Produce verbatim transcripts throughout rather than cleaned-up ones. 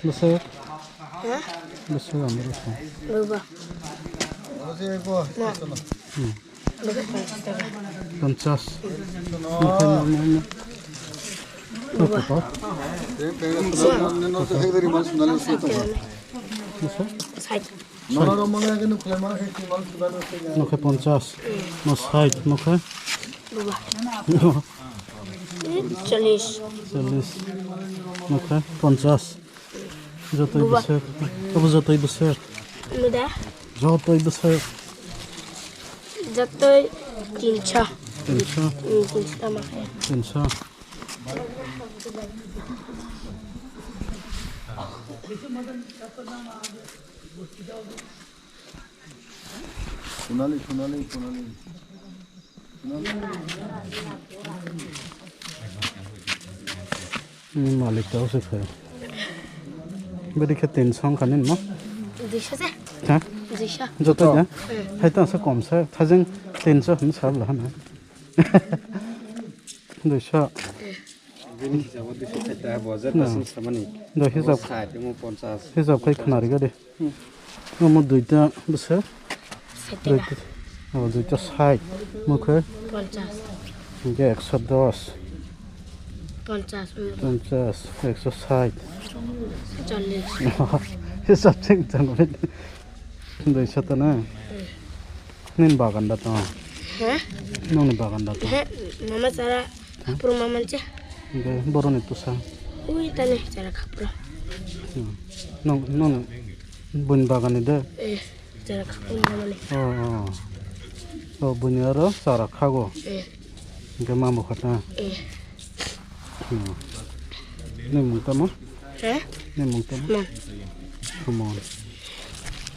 Bwswk? Ha? Bwswk ang bwswk. Bwba. Hmm. Ponchas. Bwba. Bwswk? Nokhe ponchas, no sait, nokhe? Bwba. Chollish. Chollish. Nokhe ponchas. Jotoi bwswk. Abo jotoi bwswk. Muda. Jotoi bwswk. Jotoi tinso. Tinso. Hmm, tinso tama khe. Tinso. Sonali, Sonali, Sonali. Ni malik tao se khayo. Bidi khe tin song khanin mo? Duiso se. Ha? Duiso. Joto da? Hmm. Hai ta sa kom sa, thajeng tin song hin sab la na. Duiso. Hmm. Bini hisabo duiso sait ta, bo hajar ta sing samani. Do hisab. Sait mo ponchas. Hisab khai khna ri ga de. Hmm. Omo duita bwswk? Sait taka. Duita, oh, duita sait. Mokhe? Ponchas. Hinkhe ekso dos. Ponchas, hmm. Ponchas, ekso sait. Chollish. Hisab chwng chang bai. Duisa ta na? Hmm. Nini bagan da tong? He? Nongni bagan da tong? He, mama chara khapru mama che. Hinkhe boroni tusa? Ui tani chara khapru. Hmm. Nong, nong bun bagan ni de? Eh, chara khapru mama ni. Oh, oh. Oh, buni aro chara khago? Eh. Hinkhe mamo kha ta? Eh. Hmm. Nini mung tamo? He? Nini mung tamo? Mon. Mon.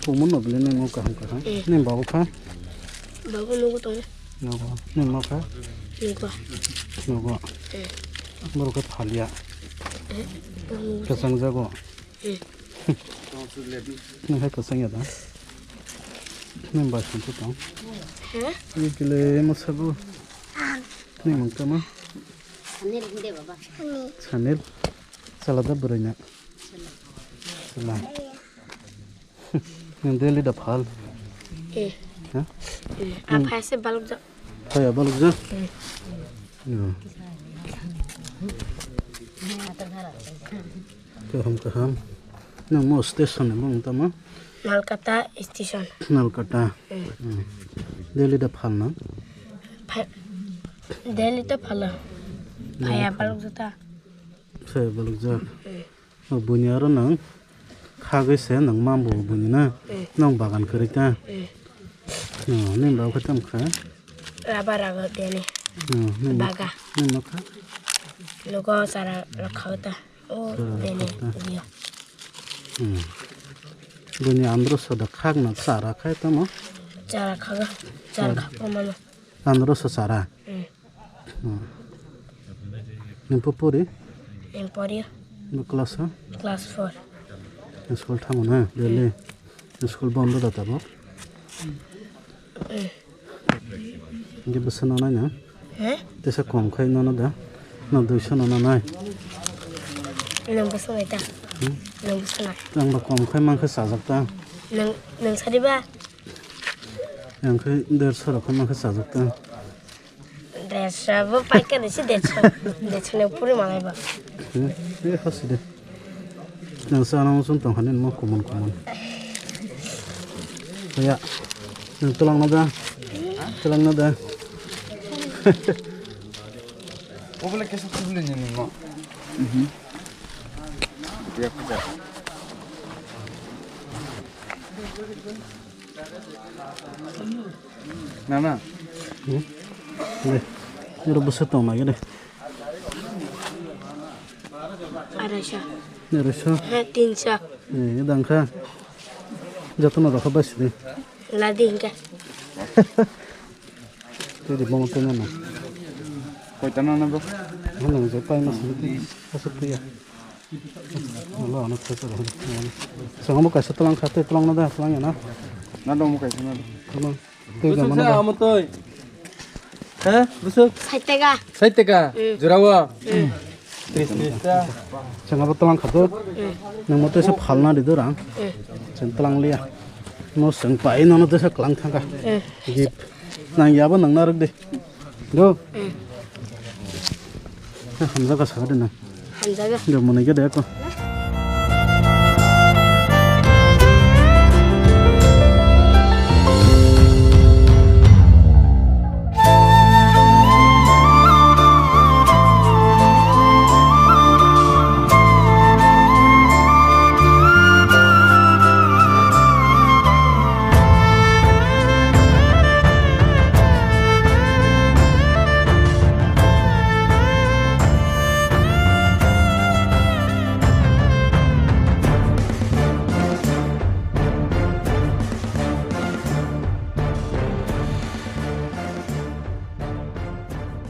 Kumun no bile nini mung kaham kaham. Eh. Nini babu kha? Babu nugo tongo. Nugo. Nini ma kha? Nugo. Nugo. Eh. Borok khe phalia. Eh. Nugo. Kwchang jago. Eh. Nini hai kwchang ya da? Nini bai sung tong. He? Ni kile mo sabu. Nini mung tamo? Sanil hinde baba. Sanil. Chala da bwrwi na. Chala. Nang daily da phal. Eh. Ha? Eh. Apa se balok ja. Phaya balok ja. Eh. Ya. Kaham kaham. Nang mo station ni mung tamo? Nalkata station. Nalkata. Eh. Hmm. Daily da phal na? Pha-, daily ta phalo. Daily phal. Phaya balok ja ta. Phaya balok ja. Eh. O buini aro nang khagwi se nang mambo buini na. Eh. Nang bagan kwrwi ta. Eh. No, nini baba khe tamo kha? Rubber rago deni. No, nini baga. Nini ma kha? Nugo chara rok kha ta. O chara deni kha ta. Dio. Hmm. Buini andro soda khak na chara khai tamo? Chara khaga. Chara khak mano. Andro so chara. Hmm. Hmm. Nini pupuri? Nini pori. Bo class o? Class four. School thango na, daily? School bondo da tabok? Hmm. Hinkhe bwsa no nai na? He? Tesa kom khai nono da? No duiso no nai? Nwng bwsa nai ta? Hmm? Nwng bwsa nai? Ang ba kom khai mankhe chajak ta? Nwng, nwng sari ba? Ang khai derso rok khai mankhe chajak ta? Dersa bo paikar isi dersa. Dersa ni upuri malai ba. Hmm, eh, hasi de. Nang sa nang sung tong hanin mo kumun kumun. Ya. Nang tulang na da. Tulang na da. Obole kesa kubule ni mo. Mhm. Ya kuda. Nana. Hmm? Deh. Ini rebus setengah lagi deh. Araisa. Araisa. Ha, tinsa. Eh, ini dangka. Jatuh na dangka bas deh. Ladi hingga. Tei di bongo tei nana. Koi tana na bo? Nang je pai na sini. Asuk tu ya. Wala ano thai sara. Sangamo kaisa tlang kha tei tlang na da tlang ya na. Na dong mo kaisa na. Tlang. Tei busuk jama sa na. Amo toi. Ha? Busuk? Sait taka. Sait taka. Hmm. Jora wo. Hmm. Chwng abo tlang kha do. Nang mo tesa phalna di do rang. Chwng tlang liya. Mo chwng pai nono tesa klang thangka. Gift. Nang yabo nang narwk di. Do. Hamjaga sa de nang. Hamjaga. Do mwnai ga de ko.